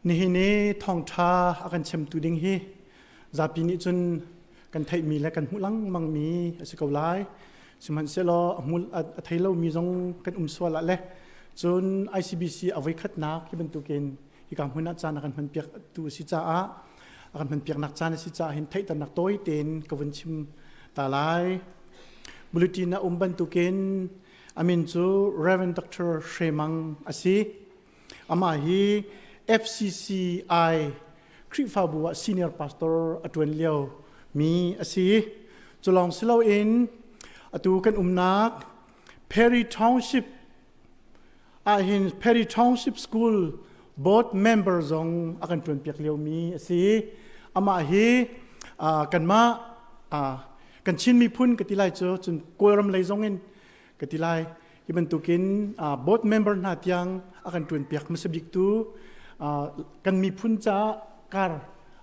Nihin i thawngṭha a kan chimtu ding hi zapi nih cun kan theihmi le kan hmuh lengmangmi a si ko lai. Sihmanhsehlaw a hmul a thei lomi zong kan um sual ah le cun ICBC a voikhatnak hi bantukin hika hmun ah caan a kan hmanpiak tu a si caah a kan hmanpiaknak caan a si caah hin theihternak tawi tein ka vun chim ta lai. Bulletin a um bantukin a min cu Reverend Dr. Hre Mang a si. Amah hi FCCI Khrihfabu ah senior pastor a ṭuan lio mi a si. Cu lawng si loin atu kan umnak Perry Township ahhin Perry Township School board member zong a kan ṭuanpiak liomi a si. Amah hi kanmah kan Chin miphun ka ti lai cu cun Kawlram lei zong in ka ti lai. Hi bantukin board member hna tiang a kan ṭuanpiak hmasa biktu kan miphun caah kar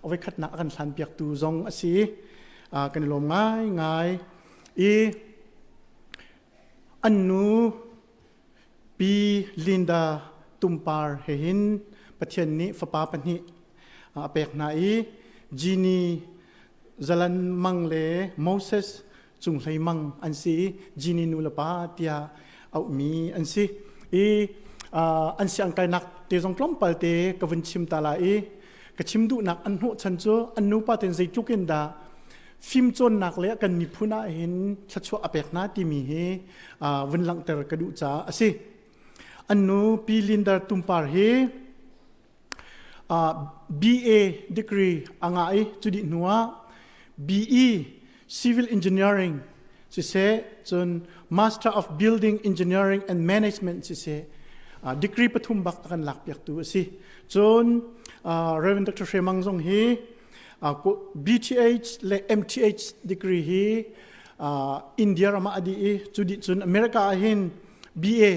a voikhatnak a kan hlanpiaktu zong a si. Kan i lawm ngaingai. I an nu Pi Linda Tumpar he hin Pathian nih fapa pahnih a pek hna i Jeannie Zalan Mang le Moses Cung Hlei Mang an si i Jeannie nu le pa tiah auhmi an si. I an siang kainak te zong tlawmpal te ka vun chim ta lai i ka chim duhnak an hnawhchan cu an nupa ten zeitluk in dah fimcawnnak le kan miphun ah hin thluachuah a pek hna timi hi vun langhter ka duh caah a si. An nu Pi Linder Tumpar hi BA degree a ngah i cu dih hnu ah BE Civil Engineering siseh cun Master of Building Engineering and Management siseh degree pathum bak a kan lakpiaktu a si. Cun Reverend Dr. Hre Mang zong hi BTH le MTH degree hi India ram ah a dih i cu dih cun America ah hin BA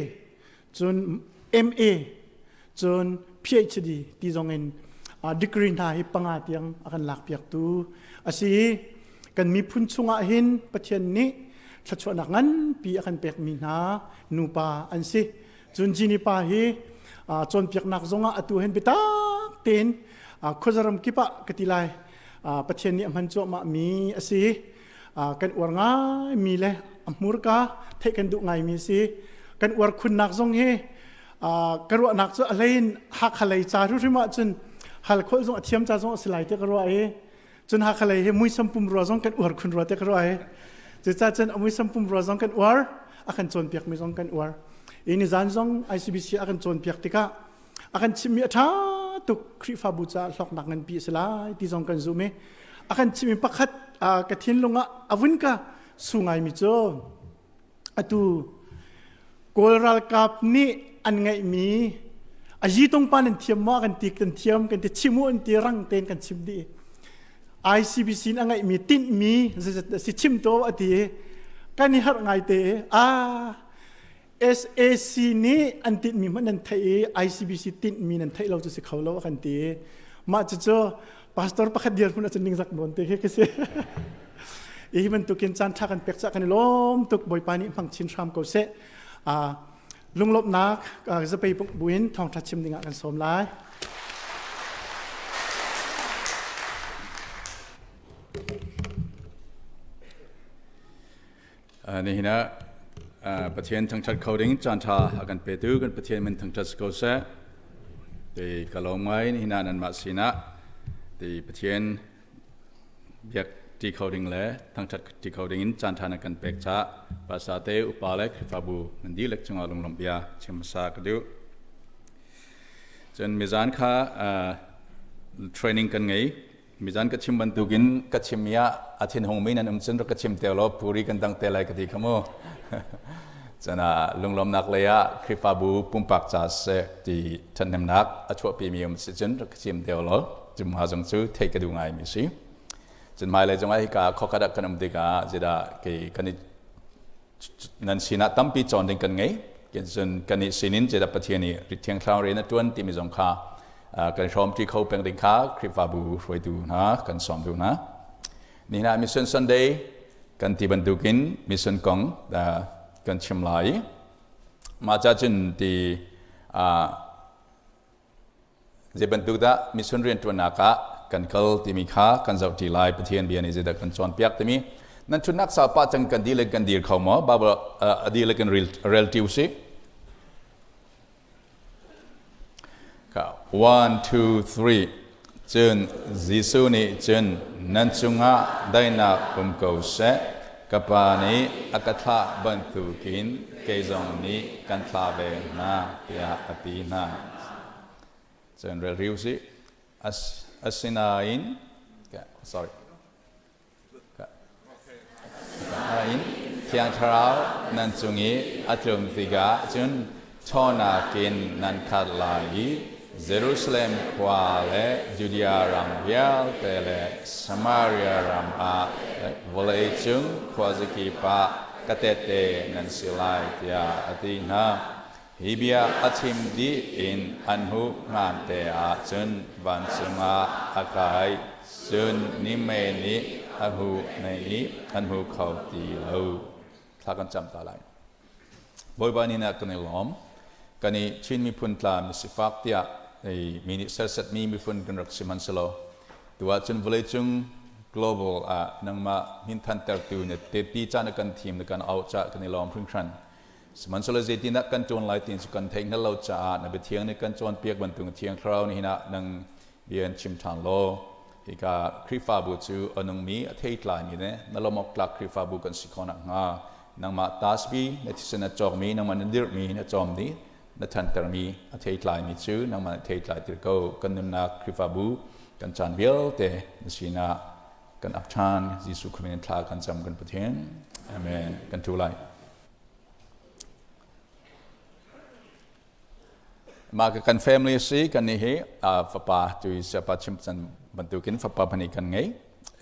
cun MA cun PhD ti zong in degree hna hi panga tiang a kan lakpiaktu a si i kan miphun chungah hin Pathian nih thluachuahnak nganpi a kan pekmi hna nupa an si. Cun Jini pa hi cawnpiaknak zongah atu hin biatak tein khuazaram kip ah ka ti lai Pathian nih a hman cuahmah mi a si. Kan uar ngaimi le a hmurka theih kan duh ngaimi a si. Kan uar khunnak zong hi ka ruahnak cu a hlei in Hakha lei ca hrimhrim ahcun hal khawh zong a thiam ca zong a si lai tiah ka ruah i cun Hakha lei hi muisam pumrua zong kan uar khun rua tiah ka ruah i cucaah cun a muisam pumrua zong kan uar a kan cawnpiakmi zong kan uar i nizan zong ICBC a kan cawnpiak tikah a kan chimhmi a ṭha tuk Khrihfabu caah hlawknak nganpi a si lai ti zong kan zum i a kan chimhmi pakhat ka thinlung ah a vun ka su ngaimi cu atu Kawl ralkap nih an ngeihmi a yi tungpa nan thiam maw kan ti kan thiam kan ti chim u an ti rang tein kan chim dih ICBC in a ngeihmi tinhmi si chim to a ti kan i harh ngai te a SAC nih an tinhmi hmanh nan theih i ICBC tinhmi nan theih lo cu si kho lo a kan ti mah cucu pastor pakhat dirhmun ahcun ningzak nawn te khi ka si hi bantukin caan ṭha kan pek cah kan i lawm tuk bawipa nih hmang chin hram ko seh lunglawmhnak zapei buin thawngṭha chim dingah kan sawm lai Nihin ah Pathian thangṭhat kho ding caan ṭha a kan petu kan Pathian min thangṭhat si ko seh. Ti ka lawm ngai nihin ah nanmah sinah ti Pathian biak ṭi kho ding le thangṭhat ṭi kho ding in caan ṭha na kan pek caah pasa te upa le Khrihfabu nan dihlak cungah lunglawmh bia chim hmasa ka duh. Cun mizan kha training kan ngei. Mizan ka chim bantukin ka chim i ah a thinhungmi nan um cun rak ka chim te law puri kan dang te lai ka ti kha mu. Cun ah lunglawmnak lei ah Khrihfabu pumpak ca seh ti ṭhathnemnak a chuahpimi um si cun rak ka chim te law cumha zong cu theih ka duh ngaimi si. Cun hmailei zongah hika khuakhat ah kan um tikah zeidah kei kan i nan sinah tampi cawn ding kan ngei cun kan i sinin zeidah Pathian nih Thiang Thlarau rian a ṭuan timi zong kha kan hrawmṭi kho peng ding kha Khrihfabu hruaitu hna kan sawm duh hna. Nihin ah Mission Sunday kan ti bantukin mission kong kan chim lai. Mah ca cun ti. Zei bantuk dah mission rianṭuannak ah kan kal timi kha kan zohṭi lai. Pathian bia nih zeidah kan cawnpiak timi nan ṭhutnak sau pah cang kan dihlak kan dir kho maw? Bible a dihlak in rel ṭi usih. One, two, three. Cun Jesuh nih cun nan cungah daihnak um ko seh. Ka Pa nih a ka thlah bantukin kei zong nih kan thlah ve hna, tiah a ti hna. Cun rel rih usih. Asinain, sorry. Nain Thiang Thlarau nan cung i a tlum tikah cun ṭhawnak in nan khat lai i Jerusalem khua le Judea ram vialte le Samaria ram ah le vawleicung khuazakip ah ka tehte nan si lai, tiah a ti hna. Hi bia a chim dih in an hmuh hngan te ah cun vancung ah a kai, cun nimei nih a huh nei i an hu kho ti lo. Thla kan cam ta lai. Bawipa ni na kan i lawm. Kan i Chin miphun tla misifak tiah ei mi nih sersetmi miphun kan rak si hmanhselaw tu ah cun vawleicung global ah nangmah minthan tertu na te ti caan na kan thim na kan auh ca kan i lawm hringhran. Sihmanhsehlaw zeitindah kan ṭuan lai ti cu kan theih hngal lo caah na biathiang nih kan cawnpiak bantuk Thiang Thlarau nih hin ah nang bia in chim ṭhan law hika Khrihfabu cu a nungmi a theitlaimi le na lawmh awk tlak Khrihfabu kan si khawh nakhnga nangmah taspi na thisen na cawkmi nangmah na dirhmi na cawmmi na ṭhantermi a theitlaimi cu nangmah na theitlai tir ko. Kan nunnak Khrihfabu kan caan vialte na sinah kan ap ṭhan. Jesuh Khrih min thla kan cam, kan Pathian. Amen. Kan ṭu lai. Mah kan family si kan nih hi fapa tu siapa chim can bantukin fapa phani kan ngei.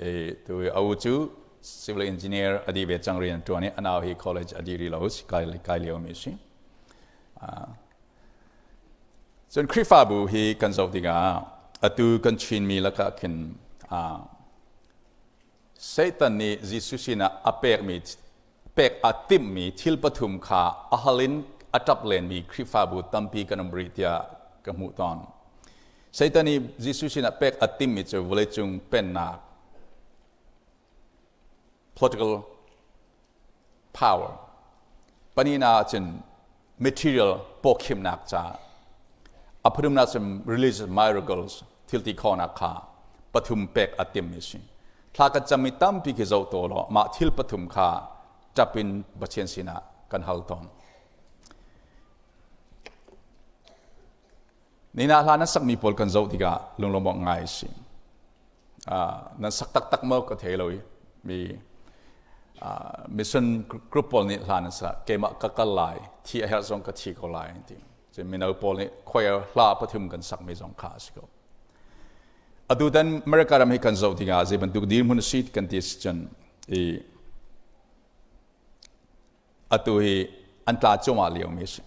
E tu au cu civil engineer adi ve cang rian tuan i anau hi college adi ri lo kai kai lio mi si. Cun Khrihfabu hi kan zoh tikah atu kan Chinmi lakah khin Satan nih Jesuh sinah a pekmi pek a timhmi thil pathum kha a hal in a ṭap lenmi Khrihfabu tampi kan um rih tiah ka hmuh tawn. Satan nih Jesuh sinah pek a timhmi cu vawleicung pennak, political power, panina ahcun material pawkhimnak ca, a pathumnak cun religious miracles, thilti khawhnak kha pathum pek a timmi si. Thla kan cammi tampi khi zoh to law mah thil pathum kha ṭap in Pathian sinah kan hal tawn. Nina hla nan sakmi pawl kan zoh tikah lunglawm awk ngai si. Nan sak taktak maw ka thei lo i mi mission group pawl nih hla nan sa, keimah ka kal lai, thi a herh zong ka thi ko lai ti. Cun mino pawl nih choir hla pathum kan sakmi zong kha a si ko. Atu tan America ram hi kan zoh tikah zei bantuk dirhmun a si kan ti si cun i atu hi an tla cuahmah liomi a si.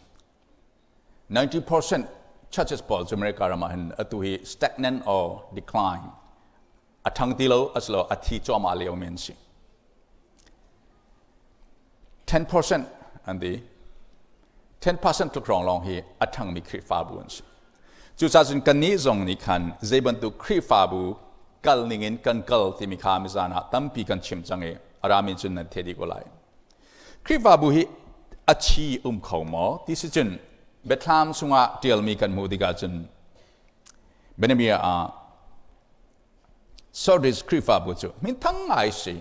90% churches pawl cu America ram ah hin atu hi stagnant or decline, a ṭhang ti lo asilo a thi cuahmah liomi an si. 10% an ti. 10% tluk rong lawng hi a ṭhangmi Khrihfabu an si. Cucaah cun kannih zong nih khan zei bantuk Khrihfabu kal ningin kan kal timi kha mizan ah tampi kan chim cang i a rami cun nan the dih ko lai. Khrihfabu hi a thi um kho maw ti si cun Biathlam chungah ṭialmi kan hmuh tikah cun Benamiah ah Sardis Khrihfabu cu minthang ngai si,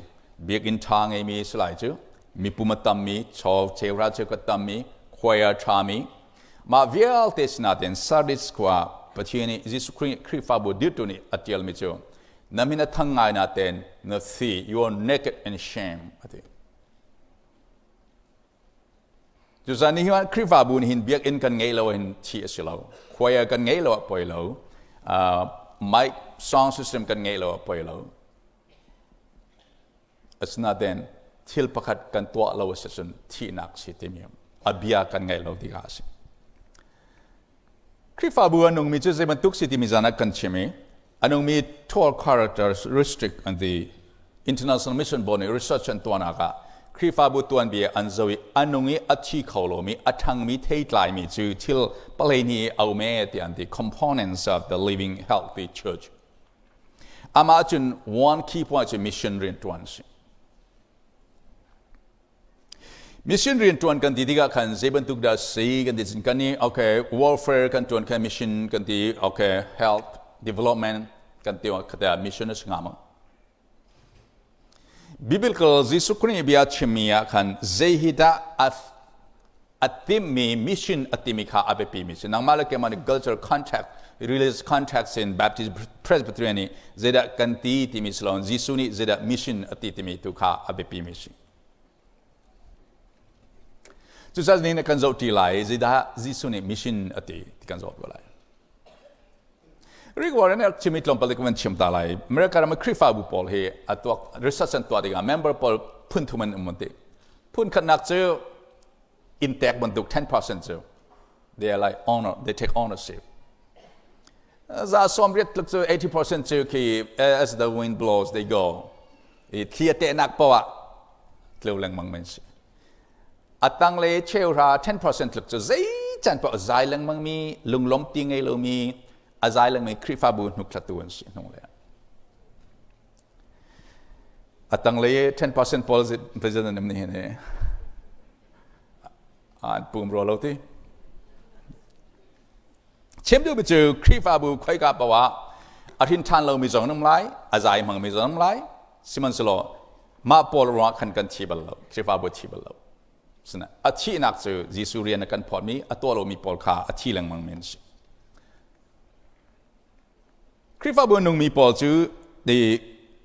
biakinn ṭha ngeimi si lai cu, mipum a tammi, chaw cheuhra cheukhat tammi, choir ṭhami, mah vialte sinain Sardis khua Pathian nih Jesuh Khrih Khrihfabu dirtu nih a ṭialmi cu na min a thang ngai natein na thi, you are naked and shame, a ti. Cucaah nihin ah Khrihfabu nih hin biakinn kan ngeih lo hin thi a si lo. Choir kan ngeih lo ah poi lo. Mic sound system kan ngeih lo ah poi lo. Asinain thil pakhat kan tuah lo a si cun thihnak si timi a bia kan ngeih lo tikah a si. Khrihfabu a nungmi cu zei bantuk si timi zan ah kan chim i a nungmi 12 characteristics an ti. International Mission Board nih research an tuahnak ah. Khrihfabu tuanbia an zoh i a nung i a thi kho lomi, a ṭhangmi theitlaimi cu thil palei a um e tiah an ti, components of the living healthy church. Amah cun one key point cu mission rianṭuan si. Mission rianṭuan kan ti tikah khan zei bantuk dah si kan ti cun kan i okay warfare kan ṭuan khan mission kan ti, okay health development kan ti kha mission a si hnga maw? Biblical Jesuh Khrih bia chimmi ah khan zei hi dah a timmi mission a timi kha a biapimi si. Nangmah le keimah nih culture contact, religious contacts in Baptist Presbyterian nih zeidah kan ti timi si lo, Jesuh nih zeidah mission a ti timi tu kha a biapimi si. Cucaah ni kan zoh ṭi lai, zeidah Jesuh nih mission a ti ti kan zoh lai. Rick Warren nih chim i tlawmpal te ka van chim ta lai. America ram i Khrihfabu pawl hi a tuak research an tuah tikah member pawl phun thum an um an ti. Phun khatnak cu inntek bantuk 10% cu they are like honor, they take ownership. Za sawm riat tluk cu 80% cu khi as the wind blows they go. I thli a tehnak poah ah tleu lengmang men si. A tanglei cheuhra 10% tluk cu zei can paoh zai lengmang mi, lunglawm ti ngei lomi, a zai lengmang Khrihfabu hnukthlatu an si hnung le. A tanglei 10% pawl president an um ni hin an pum ro lo ti. Chim duhmi cu Khrihfabu khoika paoh ah a hrin ṭhan lomi zong an um lai, a zai hmangmi zong an um lai. Sihmanhsehlaw mah pawl ruangah khan kan thi bal lo, Khrihfabu a thi bal lo. Sina a thihnak cu Jesuh rian a kan phawtmi, a tuah lomi pawl kha a thi lengmang men si. Khrihfabu nungmi pawl cu the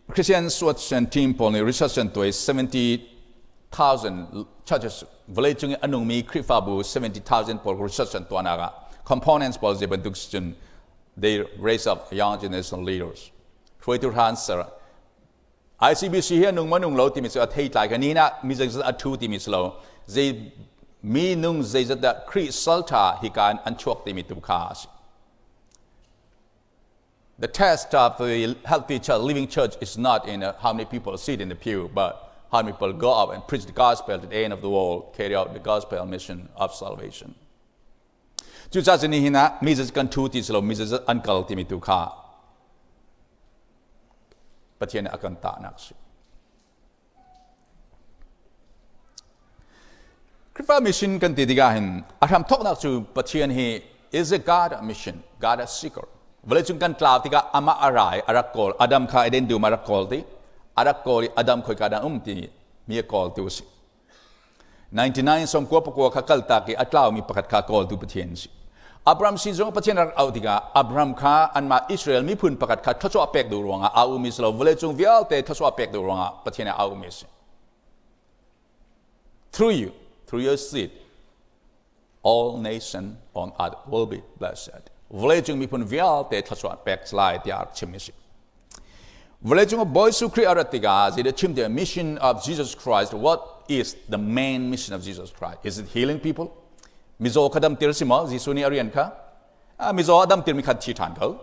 Christian Research and Team pawl nih research an tuah i 70,000 churches vawleicung i a nungmi Khrihfabu 70,000 pawl research an tuahnak ah components pawl zei bantuk cun they raise up young generation leaders hruaitu hra an ser. ICBC hi a nung ma nung lo timi cu a thei tlai ka ni na mi zeizat a thu timi si lo, zei mi nung zeizat dah Khrih saltha hi ka an chuak timi tu kha a si. The test of the healthy church, living church is not in how many people sit in the pew, but how many people go out and preach the gospel to the end of the world, carry out the gospel mission of salvation. Cucaah cun nihin ah mi zeizat kan ṭhu ti si lo, mi zeizat an kal timi tu kha Pathian nih a kan tahnak a si. Khrihfa mission kan ti tikah hin a hramthawknak cu Pathian hi is a God of mission, God of seeker. Vawleicung kan tlau tikah amah a ra i a rak kawl. Adam kha Eden dum a rak kawl ti. A rak kawl i Adam khoika dah um ti mi a kawltu a si. 99 sawmkua pakua kha kaltak i a tlaumi pakhat kha kawltu Pathian a si. Abraham sin zong Pathian rak auh tikah Abraham kha anmah Israel miphun pakhat kha thluachuah pek duh ruangah aa umi si lo, vawleicung vialte thluachuah pek duh ruangah Pathian aa umi a si. Through you, through your seed, all nation on earth will be blessed. Vawleicung miphun vialte thluachuah pek lai tiah chim a si. Vawleicung ah Bawi Jesuh Khrih a rat tikah zeidah chim tiah mission of Jesus Christ, what is the main mission of Jesus Christ? Is it healing people? Mizaw kha damtir si maw Jesuh nih a rian kha? Mizaw a damtir mi kha thi ṭhan ko.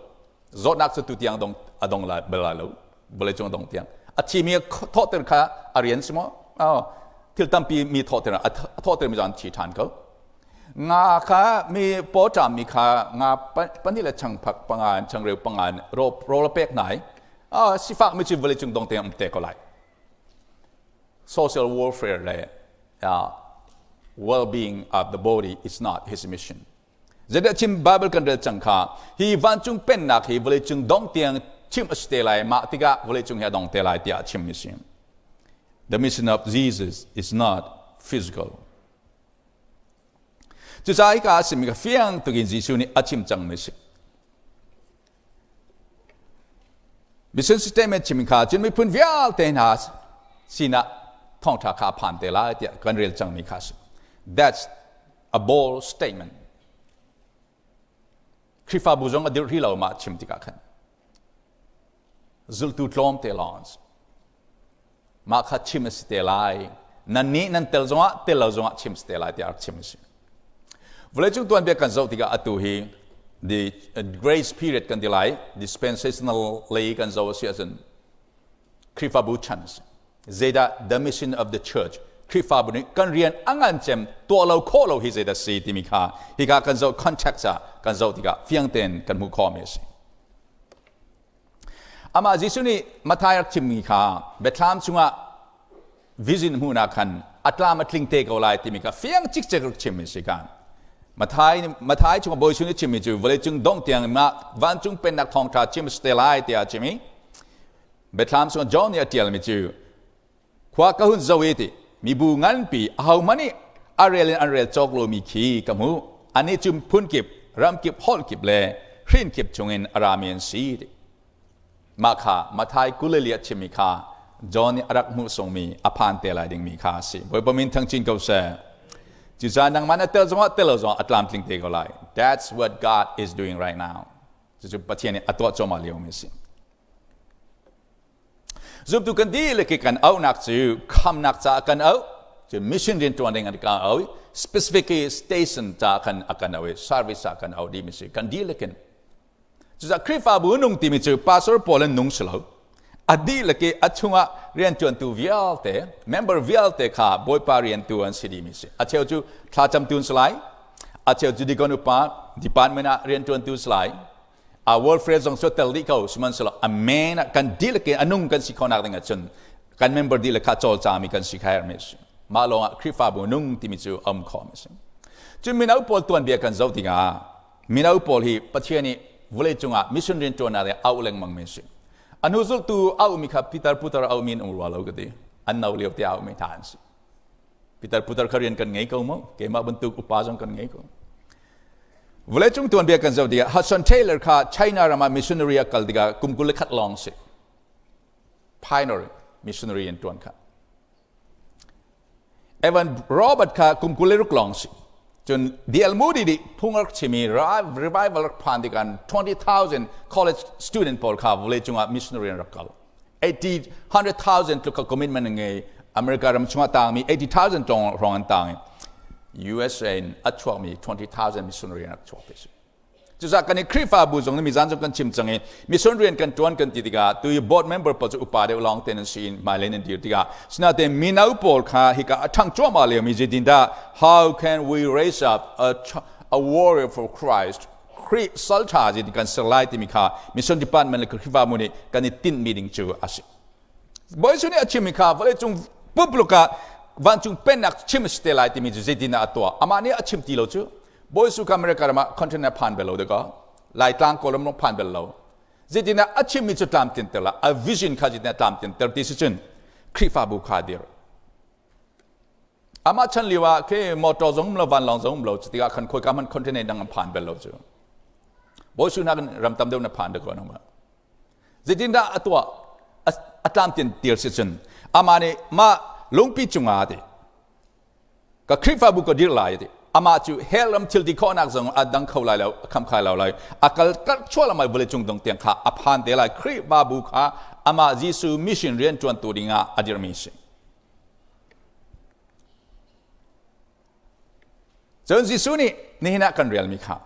Zawtnak cu tu tiang dong a dong lai bal lai lo. Vawleicung a dong tiang. A thi mi thawhter kha a rian si maw? Thil tampi mi thawhter a thawhter mi zong an thi ṭhan ko. Nga kha mi pawṭam mi kha nga pahnih le changphak panga in changreu panga in rawl a pek hna i sifak mi cu vawleicung dong te um te ko lai. Social welfare le well-being of the body is not his mission. Zeidah chim Bible kan rel cang kha hi vancung pennak hi vawleicung dong tiang chim a si te lai, mah tikah vawleicung hi a dong te lai tiah a chimmi si. The mission of Jesus is not physical. Cucaah hika a simi kha fiang tukin Jesuh nih a chim cangmi a si. Mission statement chim kha cun miphun vialte hna sinah thawngṭha kha a phan te lai tiah kan rel cangmi kha a si. That's a bold statement. Khrihfabu zong a dirh rih lo mah chim tikah khan. Zultu tlawm te lawng an si. Mah kha chim a si te lai. Nan nih nan tel zongah tel lo zongah chim si te lai tiah rak chim a si. Vawleicung tuanbia kan zoh tikah atu hi the grace period kan ti lai, dispensational lei kan zoh a si ahcun Khrihfabu chan a si. Zeidah the mission of the church? Khrihfabu nih kan rian a ngan cem tuah lo khawh lo hi zeidah si timi kha hika kan zoh context ah kan zoh tikah fiang tein kan hmuh khawhmi a si. Amah Jesuh nih Matthai rak chimmi kha Biathlam chungah vision hmuhnak khan a tlam a tling te ko lai timi kha fiang cikcek rak chimmi si kha. Matthai Matthai chungah Bawi Jesuh nih chimmi cu vawleicung dongh tiang mah vancung pennak thawngṭha chim si te lai tiah a chim i Biathlam chungah John nih a ṭialmi cu Khua ka hun zoh i ti mibu nganpi ahohmanh nih a rel in an rel cawk lomi khi ka hmuh. Annih cu phun kip, ram kip, holh kip le hrin kip chungin a rami an si ti. Mah kha Matthai 24 a chimmi kha John nih a rak hmuh sungmi a phan te lai dingmi kha a si. Bawipa min thang chin ko seh. Cucaah nangmah na tel zongah tel lo zongah a tlamtling te ko lai. That's what God is doing right now. Cucu Pathian nih a tuah cuahmah liomi a si. Zumtu kan dihlak i kan auhnak cu khamnak caah kan auh, cu mission rianṭuan ding an kan auh, specific station caah khan a kan auh i service ah kan auh dihmi si kan dihlak in. Cucaah Khrihfabu nung timi cu pastor pawl an nung si lo. A dihlak i a chungah rianṭuantu vialte, member vialte kha Bawipa riantu an si dihmi si. A cheu cu thlacamtu an si lai, a cheu cu deacon upa department ah rianṭuantu si lai, a welfare zong cu tel dih ko sihmanhsehlaw a main ah kan dihlak in a nung kan si khonak ding ahcun kan member dihlak kha cawlcami kan si kha herhmi a si. Mah lawngah Khrihfabu nung timi cu a um khawhmi a si. Cun mino pawl tuanbia kan zoh tikah mino pawl hi Pathian nih vawleicung ah mission rianṭuannak le auh lengmangmi a si. A hnu zultu auhmi kha Peter Putar auhmi an um rua lo ka ti. An no lio te auhmi hna an si. Peter Putar kha rian kan ngei ko mu. Keimah bantuk upa zong kan ngei ko. Vawleicung tuanbia kan zoh tikah Hudson Taylor kha China ram ah missionary a kal tikah kum 21 lawng si. Pioneer missionary an tuan kha. Evan Robert kha kum 26 lawng si. Cun D.L. Moody nih phung rak chimi revival rak phan tikah 20,000 college student pawl kha vawleicung ah missionary an rak kal. 80 100,000 tluk kha commitment ngei America ram chungah tangmi 80,000 tong hrawng an tang i USA in a chuakmi 20,000 missionary an rak chuak ti si. Cucaah kan i Khrihfabu zong nih mizan zong kan chim cang i mission rian kan tuan kan ti tikah tu i board member pawl cu upa deuh lawng ten an si in hmailei nan dir tikah sinain mino pawl kha hika a ṭhang cuahmah liomi zeitindah how can we raise up a warrior for Christ Khrih salṭha zeitin kan ser lai timi kha mission department le Khrihfabu nih kan i tinhmi ding cu a si. Bawi Jesuh nih a chimmi kha vawleicung pumpuluk ah vancung pennak chim a si te lai timi cu zeitin dah a tuah? Amah nih a chim ti lo cu. Bawi Jesuh kha America ram ah continent phan bel lo dekaw. Laitlang Kawlram lawng phan bel lo. Zeitin dah a chimmi cu tlamtlinter la, a vision kha zeitin dah tlamtlinter ti si cun Khrihfabu kha dir. Amah chan lio ah khi motor zong um lo vanlawng zong um lo cu tikah khan khawika hmanh container dang an phan bel lo cu. Bawi sunak in ram tam deuh na phan dek lo ma. Zeitindah a tuah a tlamtlin tir si cun amah nih mah lungpi cungah ti ka Khrihfabu ka dir lai ti amah cu hell ram thil ti khawhnak zong a dang kho lai lo a kham khai lo lai a kal kal chuah lamai vawlei cung dong tiang kha a phan te lai Khrihfabu kha amah Jesuh mission rian ṭuantu dingah a dirmi si. Cun Jesuh nih nihin ah kan relmi kha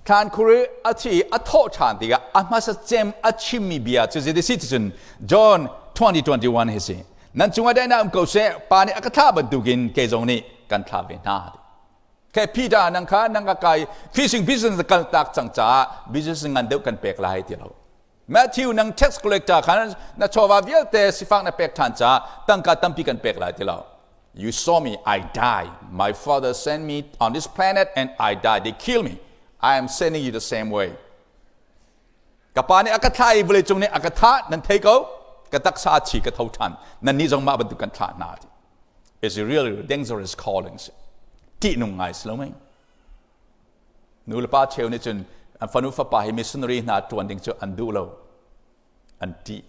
thlankhur i a thi i a thawh ṭhan tikah a hmasa cem a chimmi bia cu zei si cun John 20:21 hi si nan cungah daihnak um ko seh pa nih a ka thlah bantukin kei zong nih kan thlah ve hna. Ke Peter nang kha nang ka kai fishing business kal tak cang caah business ngan deuh kan pek lai ti lo. Matthew nang tax collector khan na chawva vialte sifak na pek ṭhan caah tangka tampi kan pek lai ti lo. You saw me, I die. My father sent me on this planet and I die. They kill me. I am sending you the same way. Ka pa nih a ka thlah i vawleicung nih a ka thah nan thei ko. Ka taksa chi ka tho ṭhan. Nan nih zong mah bantuk kan thlah hna ti. It's a really dangerous calling. Ṭihnung ngai si lo mei? Nu le pa cheu nih cun an fanu fapa hi missionary hna ṭuan ding cu an duh lo. An ṭih.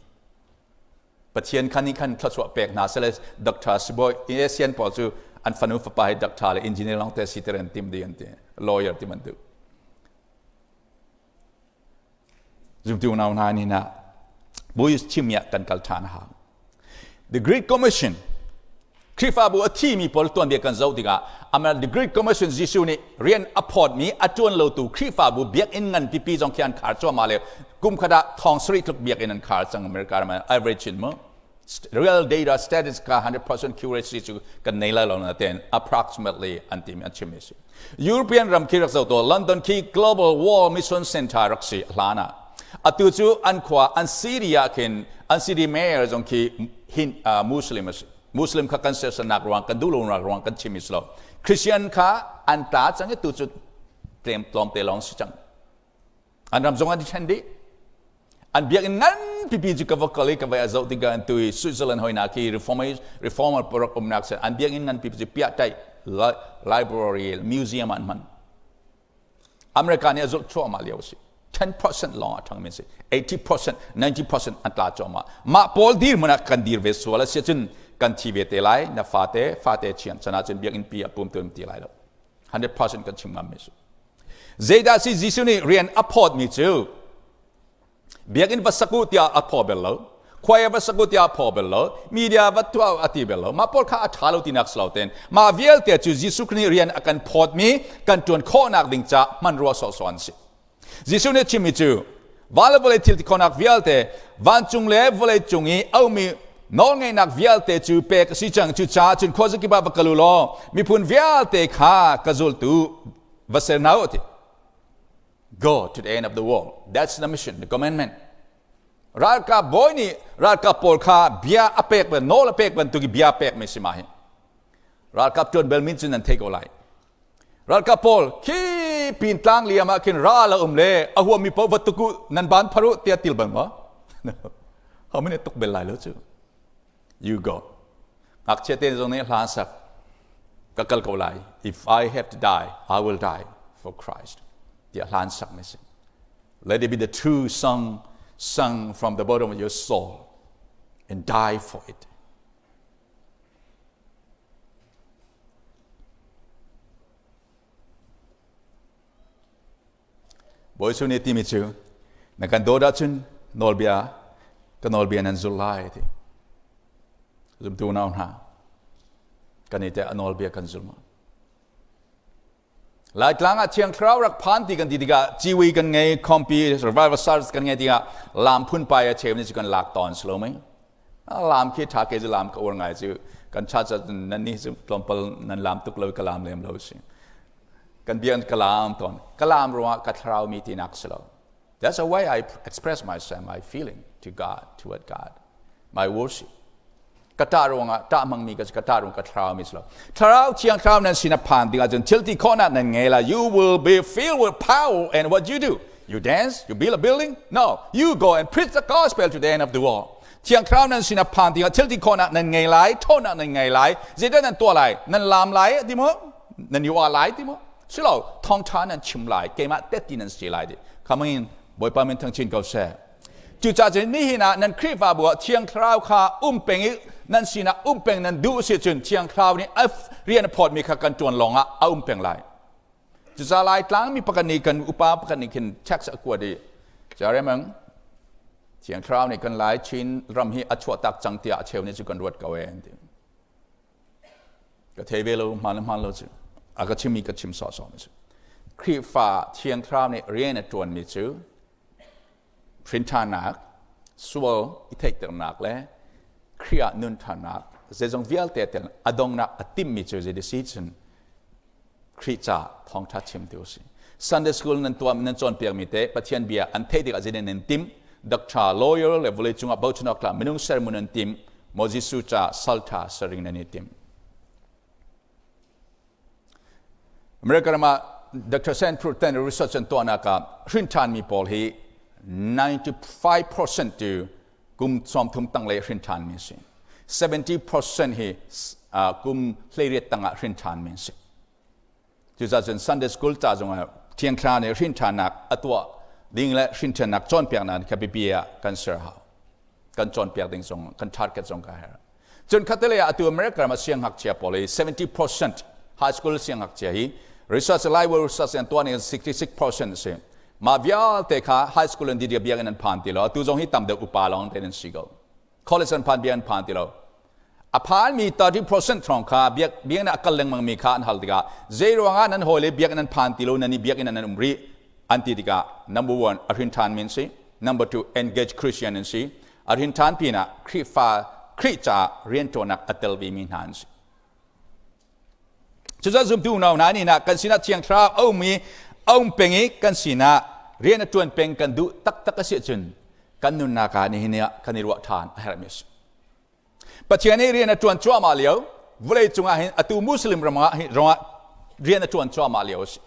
Pathian khan nih khan thluachuah pek hna sele doctor sibawi ASEAN pawl cu an fanu fapa hi doctor le engineer lawng te si ter an tim dih an ti. Lawyer ti man duh. Zumtu unau hna ni na Buddhist chimmi ah kan kal ṭhan a hau. The Great Commission Khrihfabu a thimi pawl tuanbia kan zoh tikah amah The Great Commission Jesuh nih rian a phawtmi a ṭuan lotu Khrihfabu biakinn ngan pipi zong khi an khar cuahmah le kum khat ah thong sarih tluk biakinn an khar cang America ram average in mu. Real data status kha 100% accuracy cu kan nei lai lo na ten approximately an timi an chimmi si. European ram khi rak zoh to London khi Global War Mission Center rak si hlan ah. Atu cu an khua an city ah khin an city mayor zong khi hin Muslim a si. Muslim kha kan sersanak ruang kan duh lo ruang kan chim is lo. Christian kha an ta cang i tu cu tlem tlawm te lawng si cang. An ram zong an i ṭhen dih. An biakinn ngan pipi cu ka va kal i ka vai a zoh tikah an tu i Switzerland hoina khi reformer paruk umnak se an biakinn ngan pipi cu piah taih library museum an hman. America nih a zulh cuahmah lio a si. 10% lawng a ṭhangmi si. 80%, 90% an tla cuahmah. Mah pawl dir hmun ah kan dir ve sual a si cun kan thi ve te lai. Na fate, fate chian chan ahcun biakinn pi a pum tu ti lai lo. 100% kan chim ngam mi si. Zeidah si Jesuh nih rian a phawtmi cu biakinn va sak u tiah a phaw bel lo, khuai va sak u tiah a phaw bel lo, media va tuah a ti bel lo. Mah pawl kha a ṭha lo tinak si lo tein mah vialte cu Jesuh Khrih nih rian a kan phawtmi kan ṭuan khawhnak ding ca hmanrua sawhsawh an si. Jesuh nih a chimmi cu van le vawlei thil ti khawhnak vialte vancung le vawlei cung i a ummi nawlngeihnak vialte cu pek a si cang. Cucaah cun khuazakip ah va kal u law miphun vialte kha ka zultu va ser hna u ti. Go to the end of the world. That's the mission, the commandment. Ralkap bawi nih ralkap pawl kha bia a pek nawl a pek bantuk i bia pek mi si ma hi. Ralkap tuan bel min cun nan thei ko lai. Ralkap pawl khi pin tlang liam ah khin ral a um le a huami paoh va tuk u nan ban phar u tiah til bal maw? How many tuk bel lai lo cu? You go. Ngakchia te zong nih hla sak ka kal ko lai. If I have to die, I will die for Christ. Tiah hlan sak mi si. Let it be the true song sung from the bottom of your soul and die for it. Bawi Jesuh nih timi cu na kan dawt ahcun nawlbia ka nawlbia nan zulh lai ti. Zumtu nau hna kan i teh a nawlbia kan zul ma. Laitlang ah Thiang Thlarau rak phan ti kan ti tikah ciwi kan ngei, khompi, survival service kan ngei tikah lam phunpai a cheu ni cu kan lak tawn si lo mei? Lam khi tha ke cu lam ka uar ngai cu kan cha cha nan ni cu tlawmpal nan lam tuk lo ka lam lem lo si. Kan bian ka lam tawn. Ka lam ruangah ka thlarau mi tinak si lo. That's the way I express myself, my feeling to God, toward God, my worship. Ka ṭah ruangah ṭah hmangmi ka si, ka ṭah ruang ka thlarau mi si lo. Thlarau thiang thlarau nan sin a phan tikah cun thil ti khawhnak nan ngei lai. You will be filled with power and what you do? You dance? You build a building? No. You go and preach the gospel to the end of the world. Thiang thlarau nan sin a phan tikah thil ti khawhnak nan ngei lai, ṭhawnnak nan ngei lai. Zeidah nan tuah lai? Nan laam lai ti maw? Nan i uah lai ti maw? Silo, thawngṭha nan chim lai, keimah tetti nan si lai ti. Come in, Bawipa min thang chin ko seh. Cucaah cun nihin ah nan Khrihfabu ah Thiang Thlarau kha um peng i nan sinah um peng nan duh si cun Thiang Thlarau nih a rian a phawtmi kha kan ṭuan lawngah a um peng lai. Cucaah Laitlang mi pakhat nih kan upa pakhat nih khin text a kuat i Jaremang Thiang Thlarau nih kan Lai Chin ram hi a chuahtak cang tiah a cheu nih cu kan ruat ko e an ti. Ka thei ve lo, hmaan le hmaan lo cu. A ka chimmi ka chim sawhsawh mi cu. Khrihfa Thiang Thlarau nih rian a ṭuanmi cu hrinṭhannak, sual i theihternak le Khrih ah nun ṭhannak zeizong vialte tel a dongnak a timmi cu zei si cun Khrih ca thawngṭha chim ti usih. Sunday school nan tuah nan cawnpiakmi te Pathian bia an theih tikah zeitin nan tim doctor, lawyer le vawlei cungah bochan awk tlak minung sermun nan tim maw Jesuh ca salṭha saring nan i tim. America ram ah Dr. Sanford ten research an tuahnak ah hrinṭhanmi pawl hi 95% tu kum 30 tanglei hrinṭhanmi a si. 70% hi kum 18 tangah hrinṭhanmi an si. Cucaah cun Sunday school ca zongah Thiang Thlarau nih hrinṭhannak a tuah ding le hrinṭhannak cawnpiaknak kha biapi ah kan ser hau. Kan cawnpiak ding zong kan target zong ka herh. Cun khatalei ah atu America ram ah siangngakchia pawl hi 70% high school siangngakchia hi research library research an tuah ning 66% a si. Mah vialte kha high school an dih biakinn an phan ti lo. Atu zong hi tam deuh upa lawng te an si ko. College an phan biakinn an phan ti lo. A phanmi 30% hrawng kha biakinn ah a kal lengmang mi kha an hal tikah zei ruangah nan hawile biakinn an phan ti lo nan i biakinn an um rih an ti tikah number one a hrin ṭhan mi an si. Number two engage Christian an si. A hrin ṭhan pinah Khrihfa Khrih caah rianṭuannak a tel vemi hna an si. Cucaah zumtu unau hna nih nah kan sinah Thiang Thlarau a um i a um peng i kan sinah rian a ṭuan peng kan duh taktak a si ahcun kan nunnak ah nihin ah kan i ruah ṭhan a herhmi a si. Pathian nih rian a ṭuan cuahmah lio vawlei cungah hin atu Muslim ram ah rian a ṭuan cuahmah lio a si.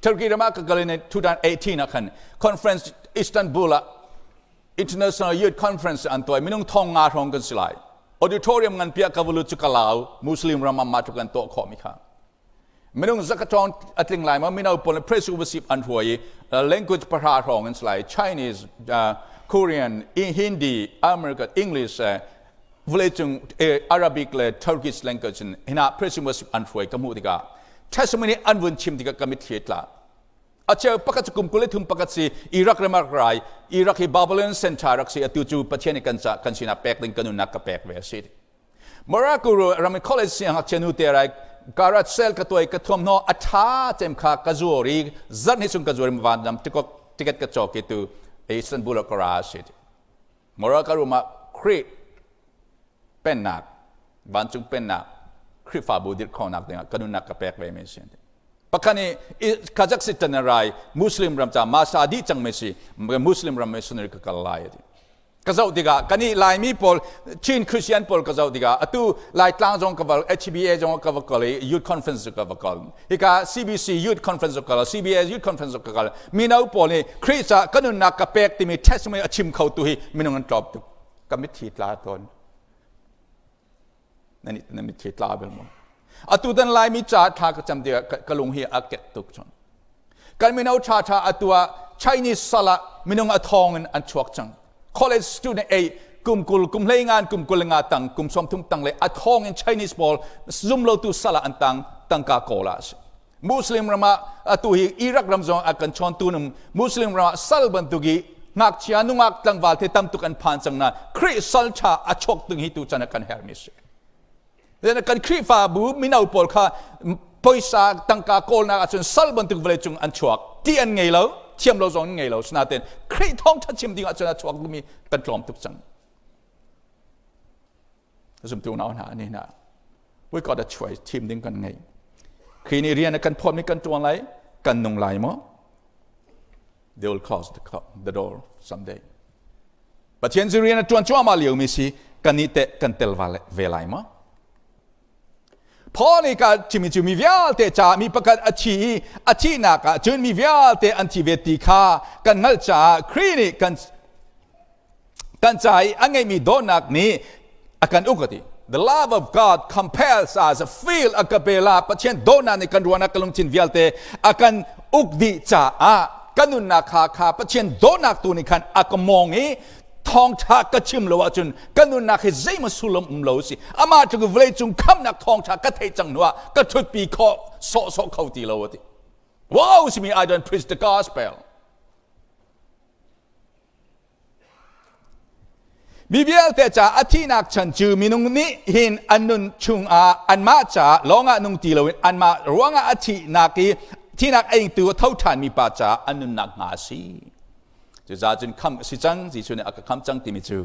Turkey ram ah ka kal in 2018 ah khan conference Istanbul ah International Youth Conference an tuah minung thong nga hrawng kan si lai. Auditorium ngan pia ka vulu cu ka lau Muslim ram ah ma tluk an tuah khawh mi kha. Minung zakatong atling lai ma mino pawl praise worship an hruai i language pahra hrawng an si lai Chinese, Korean, Hindi, American, English, vawleicung Arabic le Turkish language in hina praise worship an hruai ka hmuh tikah testimony an vun chim tikah ka mitthli tla a cheu pakhat cu kum 23 pakhat si Iraq ram rak rai Iraq hi Babylon center rak si atu cu Pathian nih kan ca kan sinah pek ding kan nunnak ka pek ve a si Morocco ram college siangngakchia nu te rai garage sale ka tuai ka thuam hno a tha cem kha ka zuar i zarh ni chung ka zuar van lam ticket ka cawk i tu Istanbul ka ra si Morocco ram ah Khrih pennak vancung pennak Khrihfabu dirh khawhnak dingah ka nunnak ka pek ve mi si. Pakhat nih Kazakhstan rai Muslim ram ca masa dih cang mi si Muslim ram missionary ka kal lai ati. Ka zoh tikah kan i Laimi pawl Chin Christian pawl ka zoh tikah atu Laitlang zong ka va HBA zong ka va kal i youth conference ka va kal. Hika CBC youth conference ka kal CBS youth conference ka kal. Mino pawl nih Khrih ca ka nunnak ka pek timi testimony a chim kho tu hi minung an tlawm tuk. Ka mitthli tla tawn. Na mitthli tla bel maw? Atu dan Laimi ca thla ka cam tikah ka lung hi a kek tuk chon. Kan mino ṭha ṭha atu ah Chinese sal ah minung a thawng in an chuak cang. College student ei kum 20 kum 15 kum 25 tang kum 30 tang le a thawng in Chinese pawl zumlotu sal ah an tang tangka kawl ah a si. Muslim ram ah atu hi Iraq ram zong a kan chawntu num Muslim ram ah sal bantuk i ngakchia nungak tlangval te tam tuk an phan cang na Khrih sal ṭha a chok tung hi tu chan ah kan hermi si. Kan Khrihfabu mino pawl kha poisa tangka kawlnak ahcun sal bantuk vawlei cung an chuak ti an ngei lo thiam lo zong an ngei lo sinain Khrih thawngṭha chim ding ahcun a chuak mi kan tlawm tuk cang. Zumtu unau hna ni hna we got a choice thim ding kan ngei. Khrih nih rian a kan phawtmi kan ṭuan lai kan nung lai maw? They will close the door someday. Pathian cu rian a ṭuan cuahmah liomi si kan nih teh kan tel ve lai maw? Paul nih ka chimmi cu mi vialte caah mi pakhat a thi i a thihnak ah cun mi vialte an thi ve ti kha kan hngalh caah Khrih nih kan kan ca i a ngeihmi dawtnak nih a kan uk a ti. The love of God compels us, feel agape la Pathian dawtnak nih kan ruahnak kan lungthin vialte a kan uk dih caah kan nunnak kha kha Pathian dawtnak tu nih khan a ka mawng i thawngtha ka chim lo ahcun ka nunnak hi zeimaw sullam um lo si amah cu vawlei cung khamnak thawngtha ka theih cang hnu ah ka thutpi khawh sawhsawh kho ti lo a ti. Wow, simi I don't preach the gospel. Mi vialte ca a thihnak chan cu minung nih hin an nun chungah anmah ca lawngah nung ti loin anmah ruangah a thihnak i thihnak a ingtu a tho ṭhanmi pa caah an nunnak hnga a si. Cucaah cun khamh a si cang, Jesuh nih a ka khamh cang timi cu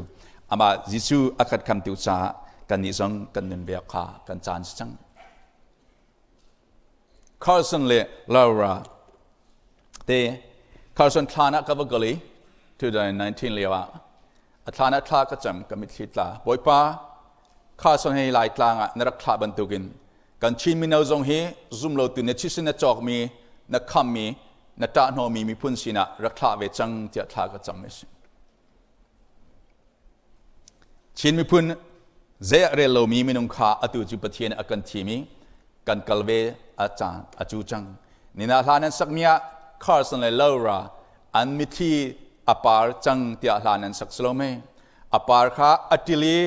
amah Jesuh a kan khamtu caah kannih zong kan nun ve kha kan caan si cang. Carson le Laura te Carson thlan ah ka va kal i 2019 lio ah a thlan ah thla ka cam ka mitthli tla Bawipa Carson hi Laitlang ah na rak thlah bantukin kan Chin mino zong hi zumlotu na thisen na cawkmi na khammi na ṭahhnawmi miphun sinah rak thlah ve cang tiah thla ka cam a si. Chin miphun zei ah rel lomi minung kha atu cu Pathian a kan thim i kan kal ve a caan a cu cang. Nina hla nan sakmi ah Carson le Laura an mitthli a par cang tiah hla nan sak si lo mei? A par kha a ṭil i